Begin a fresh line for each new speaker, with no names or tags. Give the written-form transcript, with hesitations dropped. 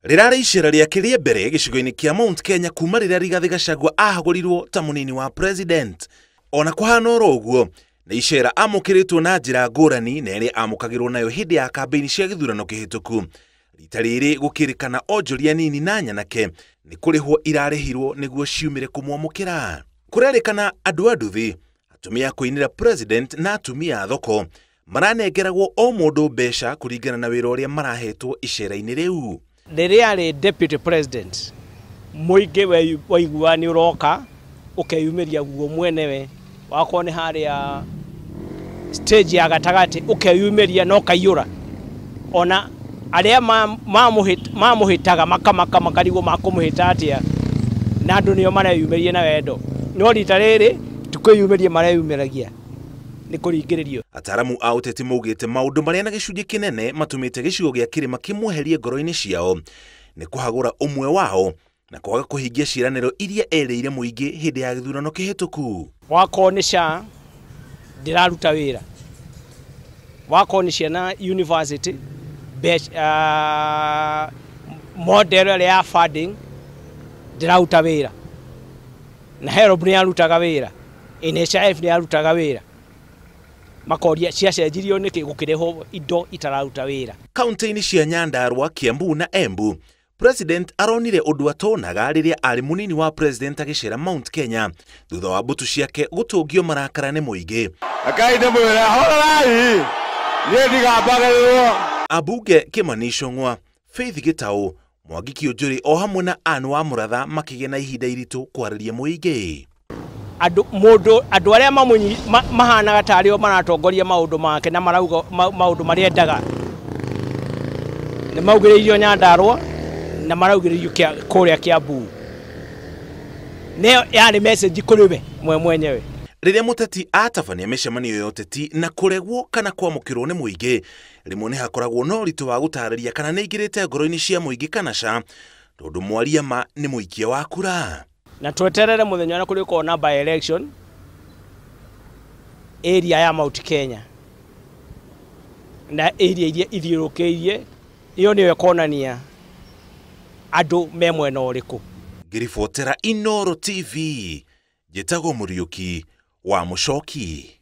Rĩrarĩ icera rĩake rĩa mbere gĩcigo-inĩ kĩa Mount Kenya kuma rĩrĩa Rigathĩ Gachagua ahagũrirwo ta mũnini wa president. Ona kũhana oro ũguo, nĩ icera amũkĩrĩtwo na njĩra ngũrani na ĩrĩa amũkagĩrwo nayo hĩndĩ ya kambĩini cia gĩthurano kĩhĩtũku. Rita rĩrĩ gũkĩrĩkana onjoria nini na nyanake nĩ kũrĩhwo irarĩhirwo nĩguo ciumĩre kũmwamũkĩra. Kũrerĩkana andũ a nduthi, atumia a kũinĩra president na atumia a thoko maranengeragwo o mũndũ mbeca kũringana na wĩra ũrĩa marahetwo icera-inĩ rĩu.
Rĩrĩa arĩ deputy president, mũingĩ waigua nĩ ũroka ũkeyumĩria guo mwenewe, wakorwo nĩ harĩa stage ya gatagatĩ ũkeyumĩria na ũkaiyũra. Ona arĩa mamũhĩtaga makamaka makarigwo makũmũhĩta atĩa, na andũ nĩo mareyumĩria na wendo. No rita rĩrĩ ti kwĩyumĩria mareyumĩragia, nĩ kũringĩrĩrio.
Ataaramu a ũteti maugĩte maũndũ marĩa na gĩcunjĩ kĩnene matũmĩte gĩcigo gĩa kĩrĩma kĩmweherie ngoro-inĩ ciao nĩ kũhagũra ũmwe wao na kwaga kũhingia ciĩranĩro iria erĩire mũingĩ hĩndĩ ya gĩthurano kĩhĩtũku.
Wakorwo nĩ SHA ndĩraruta wĩra, wakorwo nĩ ciana university model ĩrĩa ya funding ndĩraruta wĩra, na HELB nĩ yarutaga wĩra, NHIF nĩ yarutaga wĩra. Makoria ciacenjirio nĩkĩ gũkĩrehwo indo itararuta wĩra.
Kaunti-inĩ cia Nyandarua, Kiambu na Embu, President aronire ũndũ atonaga rĩrĩa arĩ mũnini wa president agĩcera Mount Kenya thutha wa mbũtũ ciake gũtũngio marakara nĩ mũingĩ.
Akai ndĩmwĩre horerai, niĩ ndigambagĩrĩrwo.
Ambunge Kimani Ichung'wa, Faith Gitau, Mwangi Kiunjuri o hamwe na Anne wa Mũratha makĩgĩa na ihinda iritũ kwarĩria mũingĩ.
Andũ arĩa mahanaga tarĩ o maratongoria maũndũ make na marauga maũndũ marĩa endaga nĩ maugĩrĩirio Nyandarua na maraugĩrĩirio kũrĩa Kiambu. Nĩyo yarĩ message kũrĩ we mwe mwenyewe.
Rĩrĩa mũteti atabania mĩcemanio ya ũteti na kũregwo kana kwamũkĩrwo nĩ mũingĩ, rĩmwe nĩ hakoragwo na ũritũ wa gũtarĩria kana nĩ aingĩrĩte ngoro-inĩ cia mũingĩ kana ca, tondũ mwaria ma nĩ mũikia wa kura.
Na tweterere mũthenya ũrĩa kũrĩkorwo na by election area ya Mount Kenya na area iria ithiũrũkĩirie, ĩyo nĩyo ĩkonania andũ me mwena ũrĩkũ.
Ngĩribotera Inooro TV, njĩtagwo Mũriũki wa Mũcoki.